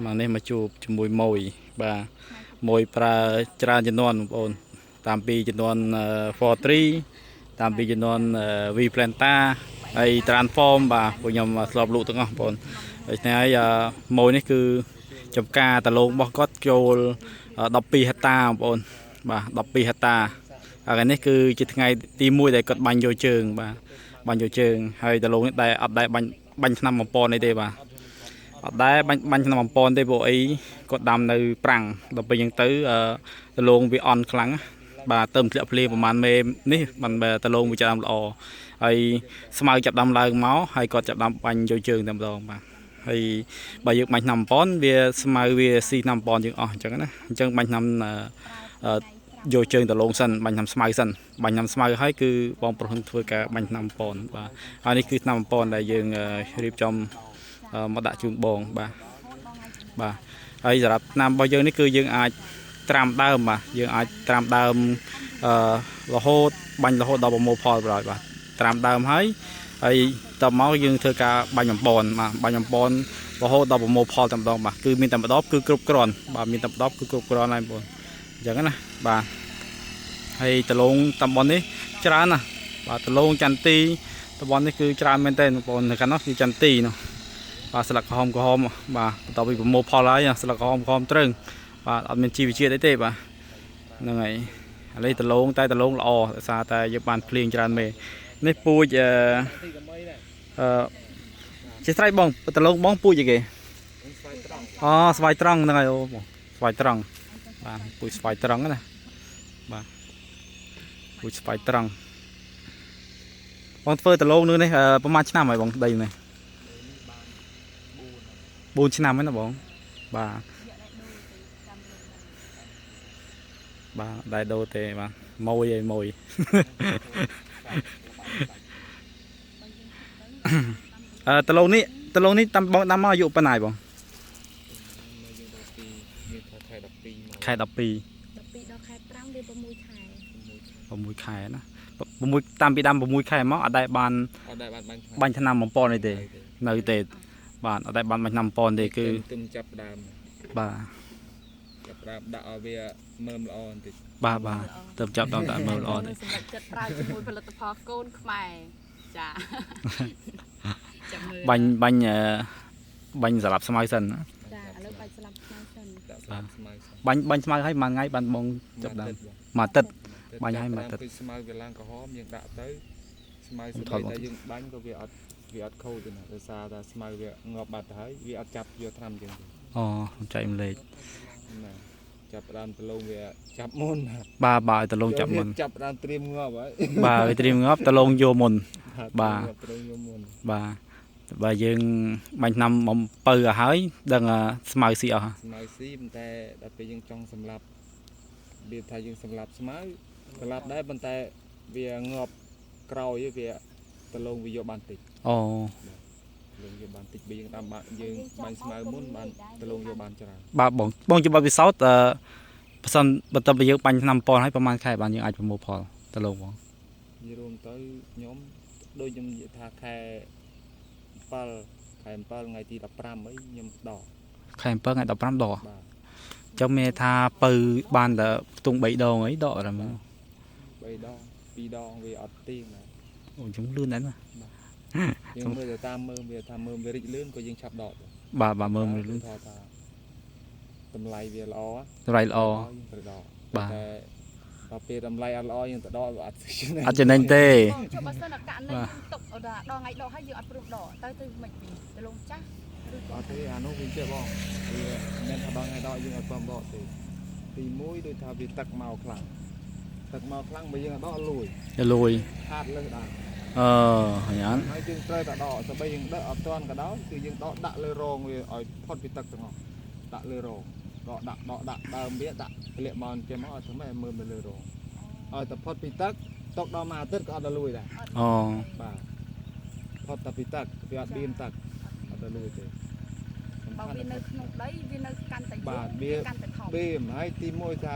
មកនេះមកជួបជាមួយម៉ួយបាទម៉ួយប្រើច្រើនជំនាន់បងប្អូនតាមពីជំនាន់43តាមពីជំនាន់ V Planta ហើយ Transform បាទពួកខ្ញុំធ្លាប់លក់ទាំងអស់បងប្អូនដូច្នេះហើយម៉ួយនេះគឺចំការតលងរបស់គាត់ចូល12ហិកតាបងប្អូនបាទ12ហិកតាហើយនេះគឺជាថ្ងៃទី1ដែលគាត់បាញ់យកជើងបាទបាញ់យកជើងហើយតលងនេះដែលអត់ដែលបាញ់ឆ្នាំបំពន់នេះទេបាទអត់ដែលបាញ់ឆ្នាំបំពន់ទេព្រោះអីគាត់ដាំនៅប្រាំងដល់ពេលអញ្ចឹងទៅតលងវាអន់ខ្លាំងបាទទៅធ្លាក់ភ្លៀងប្រហែលមេនេះបានតលងវាចាប់ល្អហើយស្មៅចាប់ដាំឡើងមកហើយគាត់ចាប់ដាំបាញ់យកជើងតែម្ដងបាទហើយបើយើងបាញ់ឆ្នាំបំពន់វាស្មៅវាស៊ីឆ្នាំបំពន់យើងអស់អញ្ចឹងណាអញ្ចឹងបាញ់ឆ្នាំយកជើងតលងសិនបាញ់ឆ្នាំស្មៅសិនបាញ់ឆ្នាំស្មៅហើយគឺបងប្រុសនឹងធ្វើការបាញ់ឆ្នាំបំពន់បាទហើយនេះគឺឆ្នាំបំពន់ដែលយើងរៀបចំមកដាក់ជូនបងបាទបាទហើយសម្រាប់ឆ្នាំរបស់យើងនេះគឺយើងអាចត្រាំដើមបាទយើងអាចត្រាំដើមអឺរហូតបាញ់រហូតដល់ប្រមូលផលបណ្ដោយបាទត្រាំដើមហើយហើយតមកយើងធ្វើការបាញ់បំពន់បាទបាញ់បំពន់រហូតដល់ប្រមូលផលតែម្ដងបាទគឺមានតែម្ដងគឺគ្រប់គ្រាន់បាទមានតែម្ដងគឺគ្រប់គ្រាន់ហើយបងប្អូនអញ្ចឹងណាបាទហើយដលងតំបន់នេះច្រើនណាស់បាទដលងចន្ទីតំបន់នេះគឺច្រើនមែនទែនបងប្អូននៅខាងនោះគឺចន្ទីនោះបាទស្លឹកក្រហមក្រហមបាទបន្ទាប់ពីប្រមូលផលហើយស្លឹកក្រហមក្រហមត្រឹងបាទអត់មានជីវជាតិអីទេបាទហ្នឹងហើយឥឡូវដលងតែដលងល្អដោយសារតែយើងបានភ្លៀងច្រើនមេនេះពូជអឺអឺជាស្រ័យបងដលងបងពូជអីគេអូស្វាយត្រង់ហ្នឹងហើយអូបងស្វាយត្រង់បាទពូជស្វាយត្រង់ណាបាទពូជស្វាយត្រង់បងធ្វើដលងនោះនេះប្រហែលឆ្នាំហើយបងដីនេះ4ឆ្នាំហើយណាបងបាទបាទដែរដូរទេបាទម៉ួយអីម៉ួយអឺដលងនេះតាមបងដាំមកអាយុប៉ុណ្ណាបង ខែ12មកខែ12 12ដល់ខែ5វា6ខែ 6ខែណា6តាមពីដាំ6ខែមកអត់ដែលបាន អត់ដែលបាន បាញ់ថ្នាំបំពន់អីទេនៅទេបាទអត់ដែលបានបាញ់ថ្នាំបំពន់ទេគឺ ទឹមចាប់ដើម បាទ ចាប់ដើមដាក់ឲ្យវាមើមល្អបន្តិច បាទបាទទៅចាប់ដើមដាក់មើលល្អទេ សម្រាប់ចិត្តប្រើជាមួយផលិតផលកូនខ្មែរចាចាំមើល បាញ់បាញ់បាញ់សម្រាប់ស្មៅសិនណា ចាឥឡូវបាច់ស្លាប់ស្មៅសិន ដាក់ស្លាប់ស្មៅសិន បាញ់ស្មៅឲ្យមួយថ្ងៃបានបងចាប់ដើមមួយអាទិត្យបាញ់ឲ្យមួយអាទិត្យ គឺស្មៅវាឡើងក្រហមយើងដាក់ទៅស្មៅស្បែកតែយើងបាញ់ក៏វាអត់ខូចទេណាដោយសារតែស្មៅវាងាប់បាត់ទៅហើយវាអត់ចាប់យកថ្នាំយើងទេ អូចែកម្លេច ណាចាប់ដើមដលងវាចាប់មុន បាទបាទឲ្យដលងចាប់មុន ចាប់ដើមត្រៀមងាប់ហើយ បាទឲ្យត្រៀមងាប់ដលងយកមុនបាទ ត្រៀមយកមុន បាទបើយើងបាញ់ថ្នាំបំពៅឲ្យហើយដឹងស្មៅស៊ីអស់ ស្មៅស៊ីប៉ុន្តែដល់ពេលយើងចង់សម្លាប់វាថាយើងសម្លាប់ស្មៅសម្លាប់ដែរប៉ុន្តែវាងាប់ក្រោយវាដលងវាយកបានតិច អូ ដលងយកបានតិចបើយើងដាំបានយើងបាញ់ស្មៅមុនបានដលងយកបានច្រើន បាទបងបងជាបទពិសោធន៍អឺបើសិនបើតើយើងបាញ់ថ្នាំប៉ុនហើយប្រហែលខែបានយើងអាចប្រមូលផលដលងបង និយាយរួមទៅខ្ញុំដូចខ្ញុំនិយាយថាខែ7ខែ7ថ្ងៃទី15អីខ្ញុំដក ខែ7ថ្ងៃ15ដក បាទ អញ្ចឹងមានថាពៅបានតែខ្ទង់3ដងអីដកតែមក 3ដង2ដងវាអត់ទៀងណា អូអញ្ចឹងលឿនដែរណា យើងមើលទៅតាមមើលវាថាមើលវារិចលឿនក៏យើងឆាប់ដកដែរ បាទបាទមើលលឿន ថាតម្លៃវាល្អ តម្លៃល្អ យើងត្រូវដក បាទ តែដល់ពេលតម្លៃអត់ល្អយើងទៅដកវាអត់ចំណេញ អត់ចំណេញទេ បងចុះបើសិនឱកាសនេះយើងទុកដល់ថ្ងៃដកហើយយើងអត់ព្រមដកទៅទៅមិនវិញទៅលងចាស់ឬក៏ អត់ទេអានោះវាចេះបងវាមិនថាដល់ថ្ងៃដកយើងអត់ព្រមដកទេទី1ដូចថាវាទឹកមកខ្លាំងទឹកមកខ្លាំងបើយើងអត់ដកលួយ លួយ ខាតលើសដែរ អឺហើយអត់ ហើយយើងត្រូវតែដកសបីយើងដកអត់ទាន់ក៏ដោយគឺយើងដកដាក់លើរងវាឲ្យផុតពីទឹកទាំងអស់ដាក់លើរងដកដាក់ដកដាក់ដើមវាដាក់ធ្លាក់មកចេះមកឲ្យធ្វើម៉េចឲ្យមើលទៅលើរងឲ្យតែផុតពីទឹកទុកដល់មួយអាទិត្យក៏អត់ដល់លួយដែរ អូ បាទផុតតែពីទឹកវាអត់បៀមទឹកអត់ដល់លួយទេសំ បើ ខាន់ វានៅក្នុងដីវានៅកាន់តែយូ បាទ រ វា កាន់តែថប់ បៀមហើយទី1ថា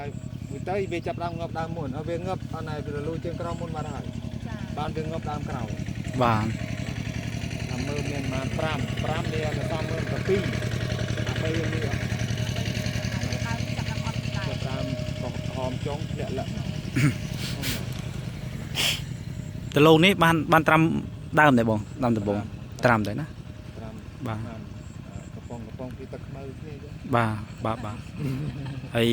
វាទៅវាចាប់ដើមងាប់ដើមមុនហើយវាងាប់អត់ណែវាលួយជើងក្រោមមុនបាត់ហើយ ចា បានវាងាប់ដើមក្រោយ បាទ ថាមើលមានប្រហែល5 5មានតែមើលតែ2 3យើងនេះ ដើមចាប់ដល់អត់ដែរ ចាប់តាមក្រហមចុងធ្លាក់លាក់ ដលងនេះបានបានត្រាំដើមដែរបងដើមដំបងត្រាំដែរណា ត្រាំ បាទ បានកំប៉ុងកំប៉ុងពីទឹកខ្មៅគ្នាចឹង បាទបាទបាទហើយ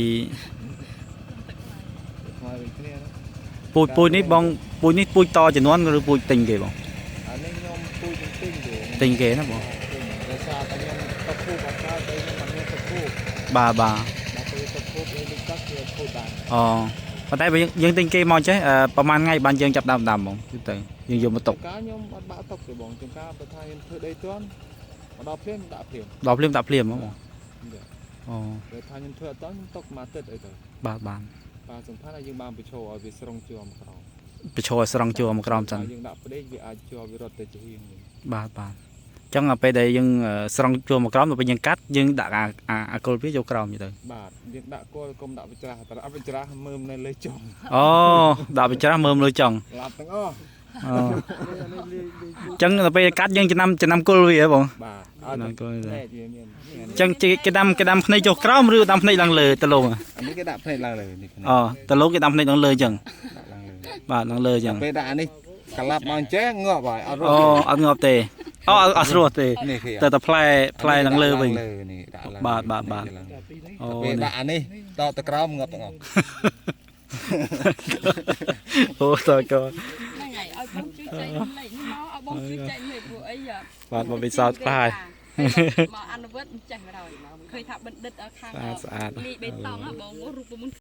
ទឹកខ្មៅដូចគ្នាណា ពូជពូជនេះបងពូជនេះពូជតជំនាន់ឬពូជទិញគេបង អានេះខ្ញុំពូជខ្ញុំទិញទេ ទិញគេណាបង ទិញដោយសារតែខ្ញុំទឹកភូបអត់កើតតែខ្ញុំអត់មានទឹកភូប បាទបាទ ដល់ពេលទឹកភូបលេងទឹកវាខូចបាន អូប៉ុន្តែបើយើងយើងទិញគេមកចេះអឺប្រហែលថ្ងៃបានយើងចាប់ដើមដាំបងយូរទៅយើងយកមកទុក ការខ្ញុំអត់បាក់ទុកទេបងជាងការបើថាខ្ញុំធ្វើដីទាន់មកដល់ភ្លាមដាក់ភ្លាម ដល់ភ្លាមដាក់ភ្លាមហ្មងបងអូ បើថាខ្ញុំធ្វើអត់ទាន់ខ្ញុំទុកមួយអាទិត្យអីទៅ បាទបាទ បាទសំខាន់ឲ្យយើងបានបញ្ឈរឲ្យវាស្រង់ជាប់មកក្រោម បញ្ឈរឲ្យស្រង់ជួរមកក្រោមចឹង យើងដាក់ផ្ដេកវាអាចជាប់វារត់ទៅជាហៀងវិញ បាទបាទអញ្ចឹងដល់ពេលដែលយើងអឺស្រង់ជួរមកក្រោមដល់ពេលយើងកាត់យើងដាក់អាអាអាគល់វាចូលក្រោមយូរទៅ បាទយើងដាក់គល់កុំដាក់បច្រាស់តែដាក់បច្រាស់មើមនៅលើចុង អូដាក់បច្រាស់មើមលើចុង ឡាប់ទាំងអស់ អូអញ្ចឹងដល់ពេលកាត់យើងចំណាំចំណាំគល់វាហ៎បង បាទឲ្យ ចំណាំគល់វា តែវាមាន អញ្ចឹងគេគេដាំគេដាំភ្នែកចុះក្រោមឬដាំភ្នែកឡើងលើតលង អានេះគេដាក់ភ្នែកឡើងលើនេះភ្នែក អូតលងគេដាំភ្នែកឡើងលើអញ្ចឹង ដាក់ឡើងលើ បាទឡើងលើអញ្ចឹង ពេលដាក់អានេះក្លាប់មកអញ្ចឹងងាប់ហើយអត់រ អូ ត់ អត់ងាប់ទេអូអត់អត់ស្រួលទេ នេះគេ តែតែផ្លែផ្លែឡើងលើវិញ លើនេះដាក់ឡើង បាទបាទបាទ អូ ពេល នេះ ដាក់អានេះតទៅក្រោមងាប់ទាំងអស់ អូតើក ហ្នឹងហើយឲ្យបងជួយចែករំលែកនេះមកឲ្យបងជួយចែករំលែកព្រោះអី បាទបទពិសោធន៍ខ្លះហើយ មកអនុវត្តចេះមកដល់ឃើញថាបណ្ឌិតខាង ស្អាតស្អាត លីបេតុងហ៎បងរូបមន្ត